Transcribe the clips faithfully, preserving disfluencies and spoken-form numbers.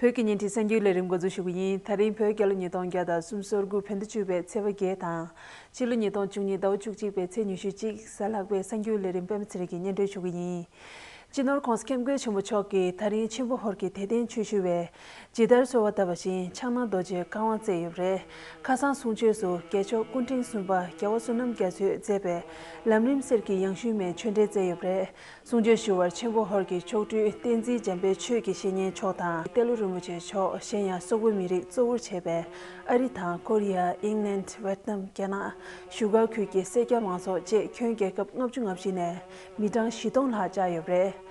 བོད་ཀྱི་བརྙན་འཕྲིན་གསར་འགྱུར་ལས་རིམ་འགོ་འཛུགས་ཞུ་གི་ཡིན། ད་རིང་བོད་རྒྱལ་ལོ་ཉིས་སྟོང་བརྒྱ་དང་སུམ་ཅུ་སོ་དགུ་བོད་ཟླ་བཅུ་པའི་ཚེས་པ་བརྒྱད་དང་། ཕྱི་ལོ་ཉིས་སྟོང་བཅུ་གཉིས་ཟླ་བ་བཅུ་གཅིག་པའི་ཚེས་ཉི་ཤུ་གཅིག་གཟའ་ལྷག་པའི་གསར་འགྱུར་ལས་རིམ་པད་མ་ཚེ་རིང་གིས་སྙན་སྒྲོན་ཞུ་གི་ཡིན། སྤྱི་ནོར་༸གོང་ས་༸སྐྱབས་མགོན་ཆེན་པོ་མཆོག་གིས་ད་རིང་ཆེན་པོ་ཧོར་གྱི་དད་ལྡན་ཆོས་ཞུ་བས་ཇི་ལྟར་གསོལ་བ་བཏབ་པ་བཞིན་ཕྱག་ན་རྡོ་རྗེའི་བཀའ་དབང་སྩལ་ཡོད་པ་རེད། ཁ་སང་གསུང་ཆོས་སུ་རྒྱལ་མཆོག་སྐུ་ཕྲེང་གསུམ་པ་རྒྱལ་བ་བསོད་ནམས་རྒྱ་མཚོས་མཛད་པའི་ལམ་རིམ་གསེར་གྱི་ཡང་ཞུན་མའི་ཆོས་འབྲེལ་སྩལ་ཡོད་པ་རེད། གསུང་ཆོས་ཞུ་བར་ཆེན་པོ་ཧོར་གྱི་མཆོག་སྤྲུལ་བསྟན་འཛིན་འཇམ་དཔལ་ཆོས་ཀྱི་བཤེས་གཉེན་མཆོག་དང་ཏེ་ལོ་རིན་པོ་ཆེ་མཆོག་གཞན་ཡང་སོག་པོའི་མི་རིགས་གཙོ་བོར་བྱས་པའི་ཨ་རི་དང་ཀོ་རི་ཡ། ཨིང་ལན། ཝེད་ནམ། རྒྱ་ནག་བཞུགས་སྒར་ཁུལ་གྱི་སེར་སྐྱ་མང་ཚོགས་བཅས་ཁྱོན་རྒྱལ་ཁབ་ལྔ་བཅུ་ང་བཞི་ནས་མི་གྲངས་བཞི་སྟོང་ལྷག་བཅར་ཡོད་པ་རེད།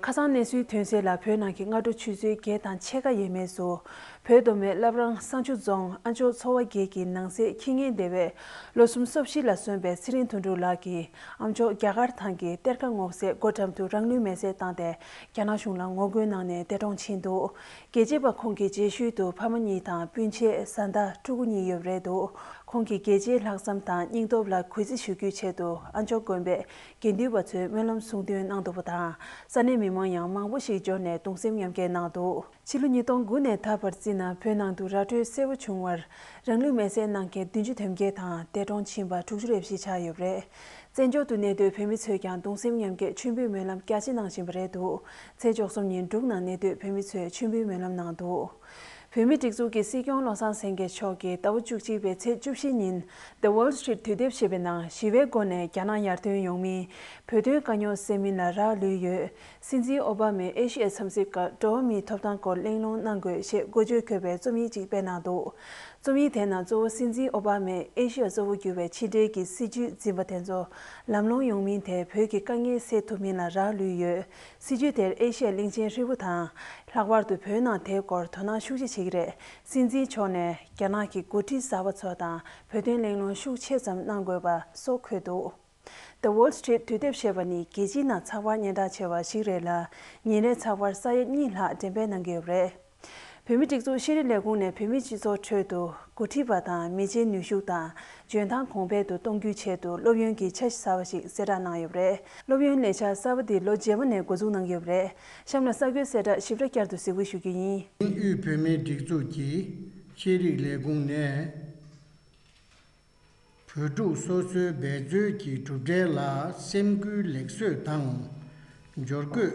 ཁ་སང་གནས་ཚུལ་ཐོན་གསལ་ལ་བོད་ནང་གི་སྔ་དྲོ་ཆུ་ཚོད་བརྒྱད་དང་ཕྱེད་ཀ་ཡས་མས་སུ། བོད་མདོ་སྨད་བླ་བྲང་བསང་ཆུ་རྫོང་ཨ་མཆོག་ཚོ་བ་བརྒྱད་ཀྱི་ནང་གསེས་ཁྱི་ངན་སྡེ་བས་ལོ་སུམ་ཅུ་སོ་བཞི་ལ་སོན་པའི་ཚེ་རིང་དོན་གྲུབ་ལགས་ཀྱི་ཨ་མཆོག་རྒྱ་གར་ཐང་གི་གཏེར་ཁ་སྔོག་སའི་སྒོ་འགྲམ་དུ་རང་ལུས་མེར་སྲེག་བཏང་སྟེ་རྒྱ་ནག་གཞུང་ལ་ངོ་རྒོལ་གནང་ནས་འདས་གྲོངས་ཕྱིན་འདུག་རྒྱལ་གཅེས་པ་ཁོང་གི་རྗེས་ཤུལ་དུ་ཕ་མ་གཉིས་དང་སྤུན་མཆེད་བཟའ་ཟླ་ཕྲུ་གུ་གཉིས་ཡོད་པ་རེད་འདུག་ཁོང་གི་རྒྱལ་གཅེས་ལྷག་བསམ་དང་སྙིང་སྟོབས་ལ་གུས་བརྩི་ཞུ་རྒྱུའི་ཆེད་དུ་ཨ་མཆོག་དགོན་པའི་དགེ་འདུན་པ་ཚོས་སྨོན་ལམ་གསུང་འདོན་གནང་འདུག་པ་དང་། ས་གནས་མི་མང་ཡང་མང་པོ་ཞིག་འབྱོར་ནས་གདུང་སེམས་མཉམ་སྐྱེད་གནང་འདུག་ཕྱི་ལོ་ཉིས་སྟོང་དགུ་ནས་ད་བར་བརྩིས་ན་བོད་ནང་དུ་ར་སྤྲོད་གསལ་པོ་བྱུང་བར་རང་ལུས་མེར་སྲེག་གནང་མཁན་བདུན་ཅུ་དོན་བརྒྱད་དང་འདས་གྲོངས་ཕྱིན་པ་དྲུག་ཅུ་རེ་བཞི་ཆགས་ཡོད་པ་རེད། བཙན་བྱོལ་དུ་གནས་སྡོད་བོད་མི་ཚོས་ཀྱང་གདུང་སེམས་མཉམ་སྐྱེད་མཆོད་འབུལ་སྨོན་ལམ་རྒྱ་ཆེ་གནང་བཞིན་པ་རེད་འདུག་ཚེས་བཅུ་གསུམ་ཉིན་འབྲུག་ནང་གནས་སྡོད་བོད་མི་ཚོས་མཆོད་འབུལ་སྨོན་ལམ་གནང་འདུག་བོད་མིའི་སྒྲིག་འཛུགས་ཀྱི་སྲིད་སྐྱོང་བློ་བཟང་སེང་གེ་མཆོག་གིས་ཟླ་བ་བཅུ་གཅིག་པའི་ཚེས་བཅུ་བཞི་ཉིན་The Wall Street དུས་དེབ་ཞེས་པའི་ནང་ཞི་བའི་སྒོ་ནས་རྒྱ་ནག་ཡར་ཐོན་ཡོང་མིན་བོད་དོན་དཀའ་རྙོག་སེལ་མིན་ལ་རག་ལུས་ཡོད། སྲིད་འཛིན་ཨོ་བྷ་མས་ཨེ་ཤི་ཡའི་འཚམས་གཟིགས་སྐབས་འགྲོ་བ་མིའི་ཐོབ་ཐང་སྐོར་གླེང་སློང་གནང་དགོས་ཞེས་འགོ་བརྗོད་འཁོད་པའི་རྩོམ་ཡིག་ཅིག་སྤེལ་གནང་འདུག་རྩོམ་ཡིག་དེའི་ནང་གཙོ་བོ་སྲིད་འཛིན་ཨོ་བྷ་མས་ཨེ་ཤི་ཡ་གཙོ་བོ་གྱུར་བའི་ཕྱི་འབྲེལ་གྱི་སྲིད་ཇུས་འཛིན་པ་དེ་ཚོ་ལམ་ལྷོང་ཡོང་མིན་དེ་བོད་ཀྱི་དཀའ་ངལ་སེལ་ཐུབ་མིན་ལ་རག་ལུས་ཡོད། སྲིད་ཇུས་དེར་ཨེ་ཤི་ཡ་གླིང་ཆེན་ཧྲིལ་པོ་དང་། ལྷག་པར་དུ་བོད་ནང་དེའི་སྐོར་དོ་སྣང་ཤུགས་ཆེ་བྱེད་ཀྱི་རེད། སྲིད་འཛིན་མཆོག་ནས་རྒྱ་ནག་གི་འགོ་ཁྲིད་གསར་པ་ཚོ་དང་བོད་དོན་གླེང་སློང་ཤུགས་ཆེ་ཙམ་གནང་དགོས་པ་སོགས་འཁོད་འདུག The Wall Street དུས་དེབ་ཞེས་པ་ནི་རྒྱལ་སྤྱིའི་ནང་ཚགས་པར་སྙན་གྲགས་ཆེ་བ་ཞིག་རེད་ལ། ཉིན་རེར་ཚགས་པར་ས་ཡ་གཉིས་ལྷག་འགྲེམས་སྤེལ་གནང་གི་ཡོད་པ་རེད། བོད་མིའི་སྒྲིག་འཛུགས་ཤེས་རིག་ལས་ཁུངས་ནས་བོད་མིའི་སྤྱི་ཚོགས་ཁྲོད་དུ་འགོ་ཁྲིད་པ་དང་མི་ཆེན་ནུས་ཤུགས་དང་འཇོན་ཐང་གོང་འཕེལ་དུ་གཏོང་རྒྱུའི་ཆེད་དུ་སློབ་ཡོན་གྱི་འཆར་གཞི་གསར་པ་ཞིག་གསལ་བསྒྲགས་གནང་ཡོད་པ་རེད། སློབ་ཡོན་ལས་འཆར་གསར་པ་འདི་ལོ་རྗེས་མ་ནས་འགོ་འཛུགས་གནང་གི་ཡོད་པ་རེད། གཤམ་ལ་གསར་འགོད་གསལ་བསྒྲགས་ཞིབ་ཕྲ་བསྐྱར་དུ་གཟིགས་འབུལ་ཞུ་རྒྱུ་ཡིན། དབུས་བོད་མིའི་སྒྲིག་འཛུགས་ཀྱི་ཤེས་རིག་ལས་ཁུངས་ནས། བོད་ཕྲུག་སོ་སོའི་འབད་རྩོལ་གྱི་གྲུབ་འབྲས་ལ་སེམས་འགུལ་ལེགས་གསོས་དང་། འབྱོར་འགོད་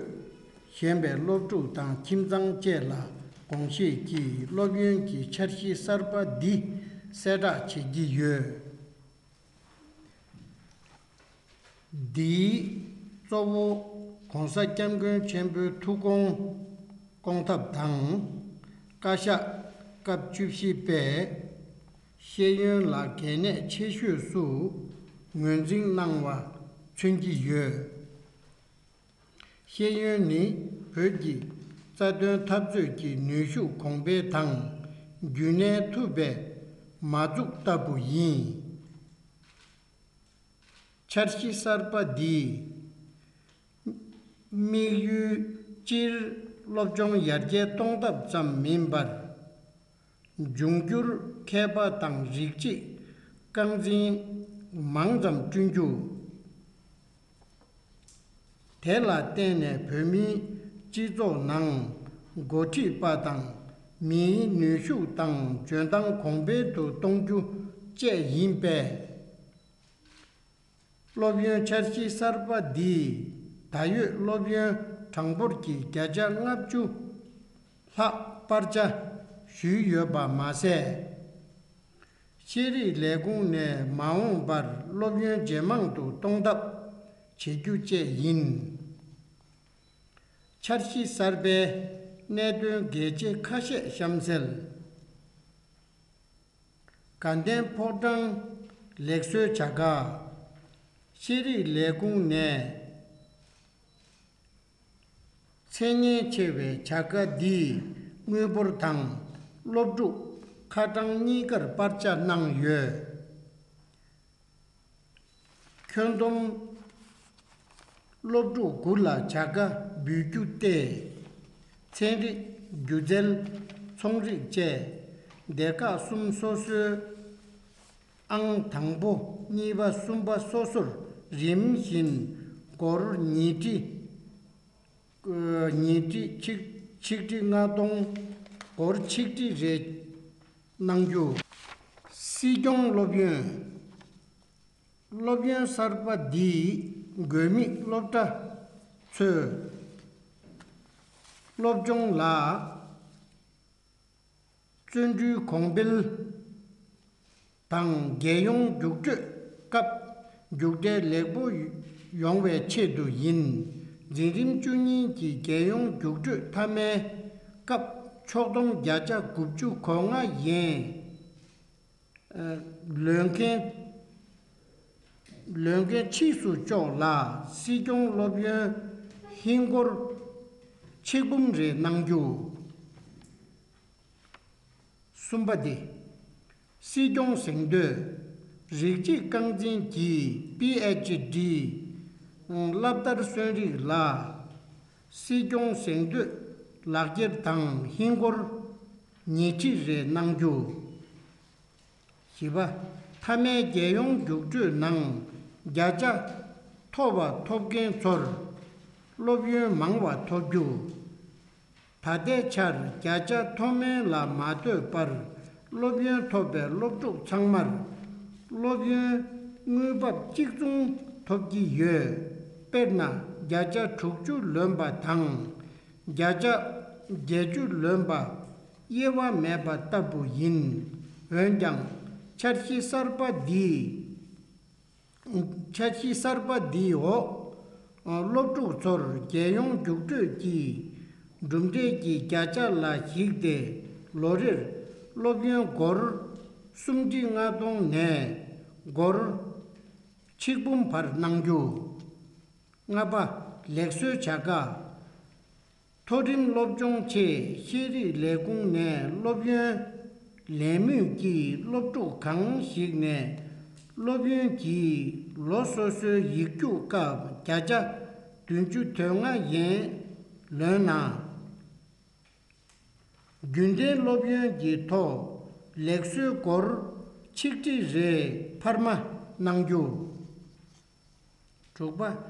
ཞན་པའི་སློབ་ཕྲུག་དང་ཁྱིམ་ཚང་བཅས་ལ་དགོངས་བཞེས་ཀྱིས་སློབ་ཡོན་གྱི་འཆར་གཞི་གསར་པ་འདི་གསལ་བསྒྲགས་བྱེད་ཀྱི་ཡོད། འདིའི་གཙོ་བོ་༸གོང་ས་༸སྐྱབས་མགོན་ཆེན་པོའི་ཐུགས་དགོངས་སྐོང་ཐབས་དང་། བཀའ་ཤག་སྐབས་བཅུ་བཞི་པས་ཤེས་ཡོན་ལ་གལ་གནད་ཆེ་ཤོས་སུ་ངོས་འཛིན་གནང་བ་མཚོན་གྱི་ཡོད། ཤེས་ཡོན་ནི་བོད་ཀྱི་རྩ་དོན་འཐབ་རྩོད་ཀྱི་ནུས་ཤུགས་གོང་འཕེལ་དང་རྒྱུན་གནས་ཐུབ་པའི་མ་འཛུགས་ལྟ་བུ་ཡིན། འཆར་གཞི་གསར་པ་འདིས་དམིགས་ཡུལ་སྤྱིར་སློབ་སྦྱོང་ཡར་རྒྱས་གཏོང་ཐབས་ཙམ་མིན་པར། འབྱུང་འགྱུར་མཁས་པ་དང་རིགས་གཅིག་རྐང་འཛིན་མང་ཙམ་བསྐྲུན་རྒྱུ། དེ་ལ་བརྟེན་ནས་བོད་མིའི་སྤྱི་ཚོགས་ནང་འགོ་ཁྲིད་པ་དང་མིའི་ནུས་ཤུགས་དང་འཇོན་ཐང་གོང་འཕེལ་དུ་གཏོང་རྒྱུ་བཅས་ཡིན་པས། སློབ་ཡོན་འཆར་གཞི་གསར་པ་འདིས་ད་ཡོད་སློབ་ཡོན་གྲངས་འབོར་གྱི་བརྒྱ་ཆ་ལྔ་བཅུ་ལྷག་སྤར་ཆ་ཞུས་ཡོད་པ་མ་ཟད། ཤེས་རིག་ལས་ཁུངས་ནས་མ་འོངས་པར་སློབ་ཡོན་ཇེ་མང་དུ་གཏོང་ཐབས་བྱེད་རྒྱུ་བཅས་ཡིན། འཆར་གཞི་གསར་པའི་གནད་དོན་གལ་ཆེ་ཁ་ཤས་གཤམ་གསལ། དགའ་ལྡན་ཕོ་བྲང་ལེགས་གསོའི་བྱ་དགའ། ཤེས་རིག་ལས་ཁུངས་ནས་མཚན་སྙན་ཆེ་བའི་བྱ་དགའ་འདིས་དངུལ་འབོར་དང་སློབ་ཕྲུག་ཁ་གྲངས་གཉིས་ཀར་སྤར་ཆ་གནང་ཡོད། ཁྱོན་བསྡོམས་སློབ་ཕྲུག་དགུ་ལ་བྱ་དགའ་འབུལ་རྒྱུ་སྟེ། ཚན་རིག་སྒྱུ་རྩལ། ཚོང་རིག་བཅས་སྡེ་ཁག་གསུམ་སོ་སོའི་ཨང་དང་པོ་གཉིས་པ་གསུམ་པ་སོ་སོར་རིམ་བཞིན་སྒོར་ཉིས་ཁྲི་ཉིས་ཁྲི་ཆིག་ཆིག་ཁྲི་ལྔ་སྟོང་ སྒོར་ཆིག་ཁྲི་རེ་གནང་རྒྱུ། སྲིད་སྐྱོང་སློབ་ཡོན། སློབ་ཡོན་གསར་པ་འདིས་དགོས་དམིགས་སློབ་གྲྭ་ཚོས་སློབ་སྦྱོང་ལ་བརྩོན་འགྲུས་གོང་འཕེལ་དང་རྒྱལ་ཡོངས་རྒྱུགས་སྤྲོད་སྐབས་རྒྱུགས་འབྲས་ལེགས་པོ་ཡོང་བའི་ཆེད་དུ་ཡིན། འཛིན་རིམ་བཅུ་གཉིས་ཀྱི་རྒྱལ་ཡོངས་རྒྱུགས་སྤྲོད་མཐའ་མའི་སྐབས་ཕྱོགས་བསྡོམས་བརྒྱ་ཆ་དགུ་བཅུ་གོ་ལྔ་ཡན། ལོན་མཁན། ལོན་མཁན་ཕྱིས་སུ་ལྕོགས་ལ་སྲིད་སྐྱོང་སློབ་ཡོན་ཧིན་སྒོར་ཆིག་འབུམ་རེ་གནང་རྒྱུ། གསུམ་པ་དེ། སྲིད་སྐྱོང་གཟེངས་བསྟོད། རིགས་གཅིག་རྐང་འཛིན་གྱི་པི་ཨེཆ་ཌི་སློབ་མཐར་སོན་རིགས་ལ་སྲིད་སྐྱོང་གཟེངས་བསྟོད་ལག་འཁྱེར་དང་ཧིན་སྒོར་ཉིས་ཁྲི་རེ་གནང་རྒྱུ། བཞི་པ། མཐའ་མའི་རྒྱལ་ཡོངས་རྒྱུགས་སྤྲོད་ནང་བརྒྱ་ཆ་མཐོ་བ་ཐོབ་མཁན་ཚོར་སློབ་ཡོན་མང་བ་ཐོབ་རྒྱུ། ད་ལྟའི་ཆར་བརྒྱ་ཆ་མཐོ་དམན་ལ་མ་ལྟོས་པར་སློབ་ཡོན་ཐོབ་པའི་སློབ་ཕྲུག་ཚང་མར་སློབ་ཡོན་དངུལ་འབབ་གཅིག་མཚུངས་ཐོབ་ཀྱི་ཡོད། དཔེར་ན་བརྒྱ་ཆ་དྲུག་ཅུ་ལོན་པ་དང་བརྒྱ་ཆ་བརྒྱད་ཅུ་ལོན་པ། དབྱེ་བ་མེད་པ་ལྟ་བུ་ཡིན། འོན་ཀྱང་འཆར་གཞི་གསར་པ་འདིའི། འཆར་གཞི་གསར་པ་འདིའི་འོག་སློབ་ཕྲུག་ཚོར་རྒྱལ་ཡོངས་རྒྱུགས་སྤྲོད་ཀྱི་གྲུབ་འབྲས་ཀྱི་བརྒྱ་ཆ་ལ་གཞིགས་ཏེ་ལོ་རེར་སློབ་ཡོན་སྒོར་སུམ་ཁྲི་ལྔ་སྟོང་ནས་སྒོར་ཆིག་འབུམ་བར་གནང་རྒྱུ། ལྔ་པ། ལེགས་གསོའི་བྱ་དགའ། མཐོ་རིམ་སློབ་སྦྱོང་ཆེད་ཤེས་རིག་ལས་ཁུངས་ནས་སློབ་ཡོན་ལེན་མུས་ཀྱི་སློབ་ཕྲུག་གང་ཞིག་ནས་སློབ་ཡོན་གྱི་ལོ་སོ་སོའི་ཡིག་རྒྱུགས་སྐབས་བརྒྱ་ཆ་བདུན་ཅུ་དོན་ལྔ་ཡན་ལོན་ན། རྒྱུན་ལྡན་སློབ་ཡོན་གྱི་ཐོག་ལེགས་གསོའི་སྒོར་ཆིག་ཁྲི་རེ་འཕར་མ་གནང་རྒྱུ། དྲུག་པ།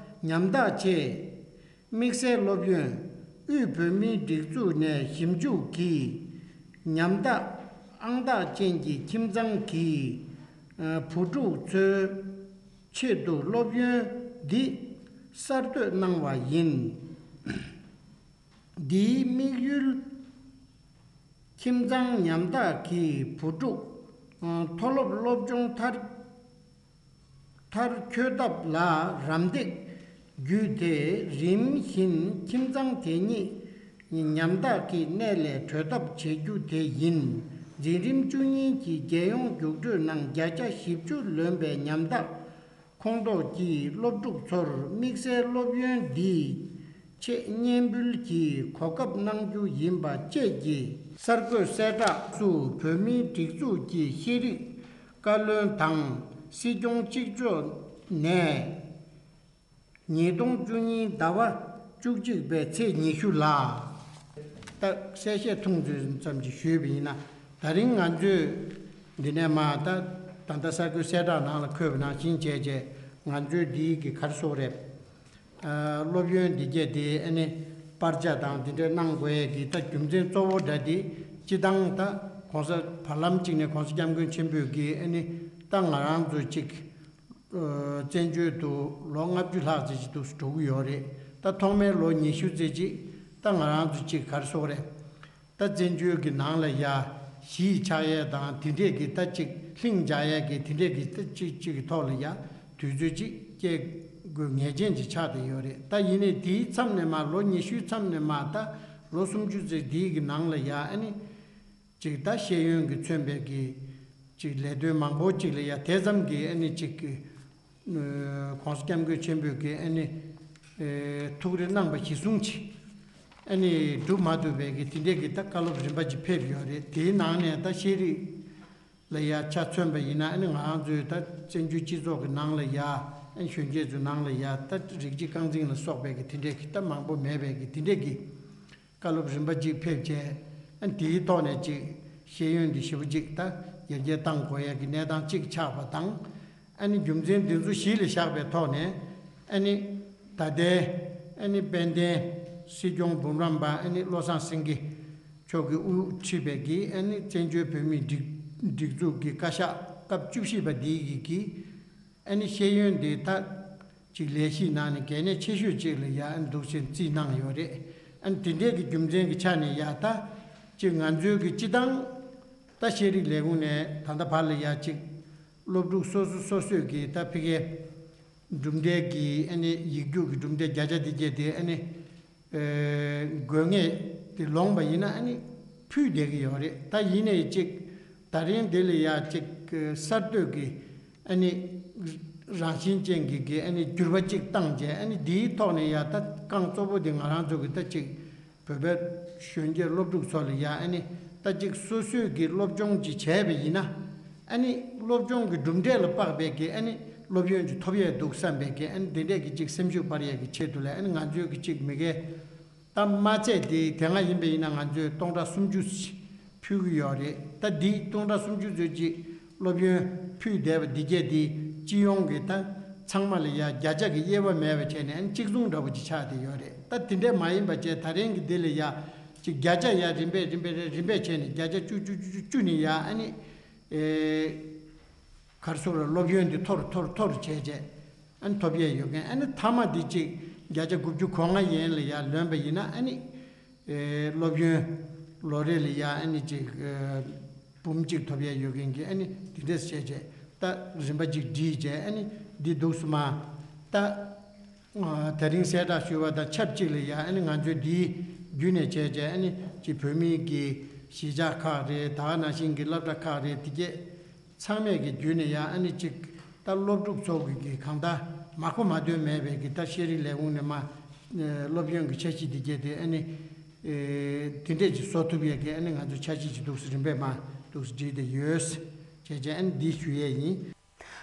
ཉམ་ཐག་ཆེད་དམིགས་བསལ་སློབ་ཡོན། དབུས་བོད་མིའི་སྒྲིག་འཛུགས་ནས་ཞིབ་འཇུག་གིས་ཉམ་ཐག་ཨང་རྟགས་ཅན་གྱི་ཁྱིམ་ཚང་གི་བུ་ཕྲུག་ཚོའི་ཆེད་དུ་སློབ་ཡོན་འདི་གསར་གཏོད་གནང་བ་ཡིན། འདིའི་དམིགས་ཡུལ། ཁྱིམ་ཚང་ཉམ་ཐག་གི་བུ་ཕྲུག་མཐོ་སློབ་སློབ་སྦྱོང་མཐར། མཐར་འཁྱོལ་ཐབས་ལ་རམ་འདེགས་བརྒྱུད་དེ་རིམ་བཞིན་ཁྱིམ་ཚང་དེ་ཉིད་ཉམ་ཐག་གི་གནས་ལས་གྲོལ་ཐབས་བྱེད་རྒྱུ་དེ་ཡིན། འཛིན་རིམ་བཅུ་གཉིས་ཀྱི་རྒྱལ་ཡོངས་རྒྱུགས་སྤྲོད་ནང་བརྒྱ་ཆ་བཞི་བཅུ་ལོན་པའི་ཉམ་ཐག་ཁོངས་གཏོགས་ཀྱི་སློབ་ཕྲུག་ཚོར་དམིགས་བསལ་སློབ་ཡོན་འདིའི་ཆེད་སྙན་འབུལ་གྱི་གོ་སྐབས་གནང་རྒྱུ་ཡིན་པ་བཅས་ཀྱི་གསར་འགོད་གསལ་བསྒྲགས་སུ་བོད་མིའི་སྒྲིག་འཛུགས་ཀྱི་ཤེས་རིག་བཀའ་བློན་དང་སྲིད་སྐྱོང་གཅིག་ལྕོགས་ནས། ཉིས་སྟོང་བཅུ་གཉིས་ཟླ་བ་བཅུ་གཅིག་པའི་ཚེས་ཉི་ཤུ་ལ། ད་གསལ་བཤད་ཐུང་ཙམ་ཙམ་ཅིག་ཞུས་པ་ཡིན་ན། ད་རིང་ང་ཚོས་འདི་ནས་མ་ད་ད་ལྟ་གསར་འགོད་གསལ་བསྒྲགས་ནང་ལ་འཁོད་པ་ནང་བཞིན་བྱས་རྗེས་ང་ཚོས་འདིའི་གི་ག་རེ་ཟེར་དགོས་རེད། སློབ་ཡོན་འདི་གས་དེ་ཨ་ནི་སྤར་ཆ་དང་དེ་འདྲ་གནང་དགོས་ཡས་ཀྱི་ད་རྒྱུ་མཚན་གཙོ་བོ་འདྲ་དེ་སྤྱི་བཏང་ད་༸གོང་ས་བར་ལམ་གཅིག་ནས་༸གོང་ས་༸སྐྱབས་མགོན་ཆེན་པོས་ཀྱི་ཨ་ནི་ད་ང་རང་ཚོ་གཅིག་བཙན་བྱོལ་དུ་ལོ་ལྔ་བཅུ་ལྷག་ཙམ་ཅིག་འདུག་འགྲོ་གི་ཡོད་རེད། ད་ཐོག་མའི་ལོ་ཉི་ཤུ་ཙམ་ཅིག་ད་ང་རང་ཚོ་གཅིག་ག་རེ་ཟེར་དགོས་རེད། ད་བཙན་བྱོལ་གྱི་ནང་ལ་ཡ་གཞིས་ཆགས་ཡས་དང་དེ་འདྲས་ཀྱི་ད་ཅིག་ལྷིང་འཇགས་ཡས་ཀྱི་དེ་འདྲས་ཀྱི་ད་ཅིག་ཅིག་གི་ཐོག་ལ་ཡ་དུས་ཚོད་ཅིག་སྐྱེལ་དགོས་ངེས་ཅན་ཅིག་ཆགས་བསྡད་ཡོད་རེད། ད་ཡིན་ནའི་དེའི་མཚམས་ནས་མ་ལོ་ཉི་ཤུའི་མཚམས་ནས་མ་ད་ལོ་སུམ་ཅུ་ཙམ་དེའི་གི་ནང་ལ་ཡ་ཨ་ནི་ཅིག་ད་ཤེས་ཡོན་གྱི་མཚོན་པའི་གི་ཅིག་ལས་དོན་མང་པོ་ཅིག་ལ་ཡ་དེ་ཙམ་གྱི་ཨ་ནི་ཅིག་གི་༸གོང་ས་༸སྐྱབས་མགོན་ཆེན་པོས་ཀྱི་ཨ་ནི་ཐུགས་རེ་གནང་བ་གཞིར་བཟུང་ཅིག་ཨ་ནི་སྒྲུབ་མ་ཐུབ་པའི་གི་དེ་འདྲས་ཀྱི་ད་བཀའ་སློབ་རིམ་པ་ཅིག་ཕེབས་ཡོད་རེད། དེའི་ནང་ནས་ད་ཤེས་རིག་ལ་ཡ་ཆ་མཚོན་པ་ཡིན་ན་ཨ་ནི་ང་རང་ཚོའི་ད་བཙན་བྱོལ་སྤྱི་ཚོགས་ཀྱི་ནང་ལ་ཡ་ཨ་ནི་གཞོན་སྐྱེས་ཚོའི་ནང་ལ་ཡ་ད་རིགས་གཅིག་རྐང་འཛིན་ལ་སོགས་པའི་གི་དེ་འདྲས་ཀྱི་ད་མང་པོ་མེད་པའི་གི་དེ་འདྲས་ཀྱི་བཀའ་སློབ་རིམ་པ་གཅིག་ཕེབས་རྗེས་ཨ་ནི་དེའི་ཐོག་ནས་ཅིག་ཤེས་ཡོན་འདི་ཞེ་པོ་ཅིག་ད་ཡར་རྒྱས་གཏང་དགོས་ཡ་གི་གནས་སྟངས་གཅིག་ཆགས་པ་དང་། ཨ་ནི་རྒྱུ་མཚན་འདི་ཚོ་གཞི་ལ་བཞག་པའི་ཐོག་ནས་ཨ་ནི་ད་ལྟའི་ཨ་ནི་དཔལ་ལྡན་སྲིད་སྐྱོང་འབུམ་རམས་པ་ཨ་ནི་བློ་བཟང་སེང་གེ་ མཆོག་གིས་དབུ་ཁྲིད་པའི་གི་ཨ་ནི་བཙན་བྱོལ་བོད་མིའི་སྒྲིག་སྒྲིག་འཛུགས་ཀྱི་བཀའ་ཤག་སྐབས་བཅུ་བཞི་པ་འདི་གི་གི་ཨ་ནི་ཤེས་ཡོན་འདི་ད་ཅིག་ལས་གཞིའི་ནང་ནས་གལ་གནད་ཆེ་ཤོས་ཅིག་ལ་ཡ་ཨ་ནི་འདུག་སེ་བརྩིས་གནང་ཡོད་རེད། ཨ་ནི་དེ་འདྲའི་གི་རྒྱུ་མཚན་གྱི་ཆ་ནས་ཡ་ད་ཅིག་ང་ཚོའི་གི་སྤྱི་བཏང་ད་ཤེས་རིག་ལས་ཁུངས་ནས་ད་ལྟ་བར་ལ་ཡ་ཅིག་སློབ་ཕྲུག་སོ་སོ་སོ་སོས་གི་ད་ཕ་གིའི་གྲུབ་འབྲས་ཀྱི་ཨ་ནི་ཡིག་རྒྱུགས་ཀྱི་གྲུབ་འབྲས་བརྒྱ་ཆ་དེ་གྱད་དེ་ཨ་ནི་ཨེ་དགོས་ངེས་དེ་ལོངས་པ་ཡིན་ན་ཨ་ནི་ཕུལ་བསྡད་ཀྱི་ཡོད་རེད། ད་ཡིན་ནའི་ཅིག་ད་རིང་འདི་ལ་ཡ་ཅིག་གསར་གཏོད་ཀྱི་ཨ་ནི་རང་བཞིན་ཅན་གྱི་གི་ཨ་ནི་འགྱུར་བ་ཅིག་བཏང་རྗེས་ཨ་ནི་འདིའི་ཐོག་ནས་ཡ་ད་རྐང་གཙོ་བོ་དེ་ང་རང་ཚོ་གི་ད་ཅིག་བོད་པའི་གཞོན་སྐྱེས་སློབ་ཕྲུག་ཚོ་ལ་ཡ་ཨ་ནི་ད་ཅིག་སོ་སོས་ཀྱི་སློབ་སྦྱོང་ཅིག་བྱས་པ་ཡིན་ན་ཨ་ནི་སློབ་སྦྱོང་གི་གྲུབ་འབྲས་ལ་དཔག་པའི་གི་ཨ་ནི་སློབ་ཡོན་ཅིག་ཐོབ་ཡས་འདུག་བསམ་པའི་གི་ཨ་ནི་དེ་འདྲས་ཀྱི་ཅིག་སེམས་ཤུགས་སྤར་ཡས་ཀྱི་ཆེད་དུ་ལ་ཨ་ནི་ང་ཚོའི་གི་ཅིག་མི་སྒེར་ད་མ་ཚད་དེ་དེ་སྔ་ཡིན་པ་ཡིན་ན་ང་ཚོས་སྟོང་ཕྲག་སུམ་ཅུ་ཕུལ་གི་ཡོད་རེད། ད་འདི་སྟོང་ཕྲག་སུམ་ཅུ་ཚོད་ཅིག་སློབ་ཡོན་ཕུལ་བསྡད་པ་འདི་གྱད་དེ་སྤྱི་ཡོངས་ཀྱི་ད་ཚང་མ་ལ་ཡ་བརྒྱ་ཆ་གི་དབྱེ་བ་མེད་པ་བྱས་ནས་ཨ་ནི་གཅིག་མཚུངས་འདྲ་པོ་ཅིག་ཆགས་བསྡད་ཡོད་རེད། ད་དེ་འདྲས་མ་ཡིན་པ་བྱས་ད་རིང་གི་འདི་ལ་ཡ་ཅིག་བརྒྱ་ཆ་ཡ་རིམ་པས་རིམ་པས་རིམ་པས་བྱས་ནས་བརྒྱ་ཆ་བཅུ་བཅུ་བཅུ་བཅུ་ནས་ཡ་ཨ་ནི་ཨེ། གར་སོང་ར་སློབ་ཡོན་འདི་མཐོ་རུ་མཐོ་རུ་མཐོ་རུ་བྱས་བྱས་ཨ་ནི་ཐོབ་ཡས་ཡོད་མཁན་ཨ་ནི་མཐའ་མ་འདི་གཅིག་བརྒྱ་ཆ་དགུ་བཅུ་གོ་ལྔ་ཡན་ལ་ཡར་ལོན་པ་ཡིན་ན་ཨ་ནི་ཨེ་སློབ་ཡོན་ལོ་རེ་ལ་ཡ་ཨ་ནི་གཅིག་ཨེ་འབུམ་གཅིག་ཐོབ་ཡས་ཡོད་མཁན་གྱི་ཨ་ནི་འདི་འདྲས་བྱས་བྱས་ད་རིམ་པ་གཅིག་བསྒྲིལ་བྱས་ཨ་ནི་འདི་འདུག་སེ་མ་ད། ད་རིང་གསལ་བསྒྲགས་ཞུས་པ་དང་ཆབས་ཅིག་ལ་ཡ་ཨ་ནི་ང་ཚོས་འདིའི་བརྒྱུད་ནས་བྱས་བྱས་ཨ་ནི་ཅིག་བོད་མིའི་གི་གཞིས་ཆགས་ཁག་རེད། ད་ག་ནང་བཞིན་གྱི་སློབ་གྲྭ་ཁག་རེད། དེ་གྱད་ཚང་མས་གི་བརྒྱུད་ནས་ཡ་ཨ་ནི་ཅིག་ད་སློབ་ཕྲུག་ཚོ་གི་གི་གང་ལྟར་མ་གོ་མ་ཐོས་མེད་པའི་གི་ད་ཤེས་རིག་ལས་ཁུངས་ནས་མ་སློབ་ཡོན་གི་འཆར་གཞི་དེ་གྱད་དེ་ཨ་ནི་དེ་འདྲས་ཅིག་བཟོ་ཐུབ་ཡས་གི་ཨ་ནི་ང་ཚོ་འཆར་གཞི་ཅིག་འདུག་སེ་རིམ་པས་མ་འདུག་སེ་བསྒྲིལ་བསྡད་ཡོད། བྱས་བྱས་ཨ་ནི་འདི་ཞུ་ཡས་ཡིན།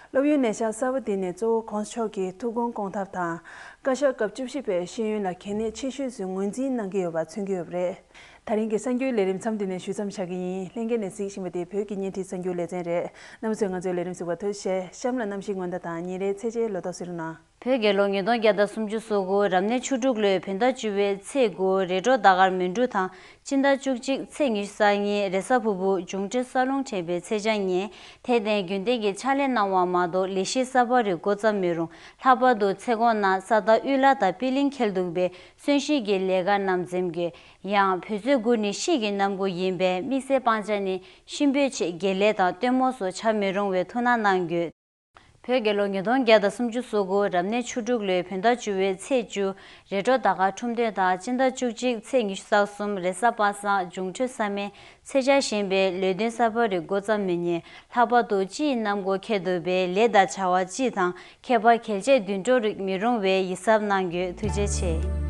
སློབ་ཡོན་ལས་འཆར་གསར་པ་འདི་ནས་གཙོ་བོ་གོང་ས་མཆོག་གི་ཐུགས་དགོངས་སྐོང་ཐབས་དང་། བཀའ་ཤག་སྐབས་བཅུ་བཞི་པས་ཤེས་ཡོན་ལ་གལ་གནད་ཆེ་ཤོས་སུ་ངོས་འཛིན་གནང་གི་ཡོད་པ་མཚོན་གྱི་ཡོད་པ་རེད། ད་རིང་གི་གསར་འགྱུར་ལས་རིམ་མཚམས་འདི་ནས་ཞུས་མཚམས་བཞག་གི་ཡིན། ལྷན་རྒྱས་ནས་གཟིགས་བཞིན་པ་དེ་བོད་ཀྱི་བརྙན་འཕྲིན་གསར་འགྱུར་ལེ་ཚན་རེད། རྣམ་པ་ཚོས་ང་ཚོའི་ལས་རིམ་གཟིགས་པར་ཐུགས་རྗེ་ཆེ། གཤམ་ལ་གནམ་གཤིས་སྔོན་བརྡ་དང་ཉིན་རེའི་ཚེས་ཆའི་ལོ་ཐོ་གཟིགས་རོགས་གནང་། བོད་རྒྱལ་ལོ་ཉིས་སྟོང་བརྒྱ་དང་སུམ་ཅུ་སོ་དགུ་རབ་གནས་ཆུ་འབྲུག་ལོའི་བོད་ཟླ་བཅུ་པའི་ཚེས་དགུ་རེས་གྲོ་ཟླ་སྐར་མེ་འབྲུག་དང་སྤྱི་ཟླ་བཅུ་གཅིག་ཚེས་ཉི་ཤུ་རྩ་གཉིས་རེས་གཟའ་ཕུར་བུ་འབྱུང་འཕྲོད་ས་རླུང་འཕྲད་པའི་ཚེས་ཆ་ཉིན། དེ་ལྟའི་རྒྱུན་ལྡན་གྱི་ཕྱག་ལས་གནང་བ་མ་གཏོགས་ལས་གཞི་གསར་པ་རེ་འགོ་བརྩམས་མི་རུང་། ལྷག་པར་དུ་ཚེས་གོང་ན་ས་བདག་དབུ་བླ་དང་པི་ལིང་ཁེལ་འདུག་པས་གསོན་གཤིན་གྱི་ལས་ཀ་རྣམས་འཛེམ་དགོས། ཡང་བོད་ཚེས་དགུ་ནི་ཤི་གི་གནམ་སྒོ་ཡིན་པས་དམིགས་བསལ་སྤང་བྱ་ནི་གཤིན་པོའི་ཆེད་དགེ་ལས་དང་སྟོན་མོ་སོགས་བྱ་མི་རུང་བའི་ཐུགས་སྣང་གནང་དགོས། བོད་རྒྱལ་ལོ་ཉིས་སྟོང་བརྒྱ་དང་སུམ་ཅུ་སོ་དགུ་རབ་གནས་ཆུ་འབྲུག་ལོའི་བོད་ཟླ་བཅུ་པའི་ཚེས་བཅུ་རེས་གྲོ་ཟླ་སྐར་འཁྲུངས་སྟོན་དང་སྤྱི་ཟླ་བཅུ་གཅིག་ཚེས་ཉི་ཤུ་རྩ་གསུམ་རེས་གཟའ་པ་སངས་འབྱུང་འཕྲོད་ས་མའི་ཚེས་ཆ་བཞིན་པའི་ལས་དོན་གསར་པ་རིགས་འགོ་བརྩམས་མི་ཉན། ལྷག་པར་དུ་སྤྱིའི་གནམ་སྒོ་ཁེལ་འདུག་པས་ལས་དང་བྱ་བ་སྤྱི་དང་ཁྱད་པར་གལ་ཆེ་དུད་འགྲོ་རིགས་མི་རུང་བའི་ཡིད་གཟབ་གནང་དགོས། ཐུགས་རྗེ་ཆེ།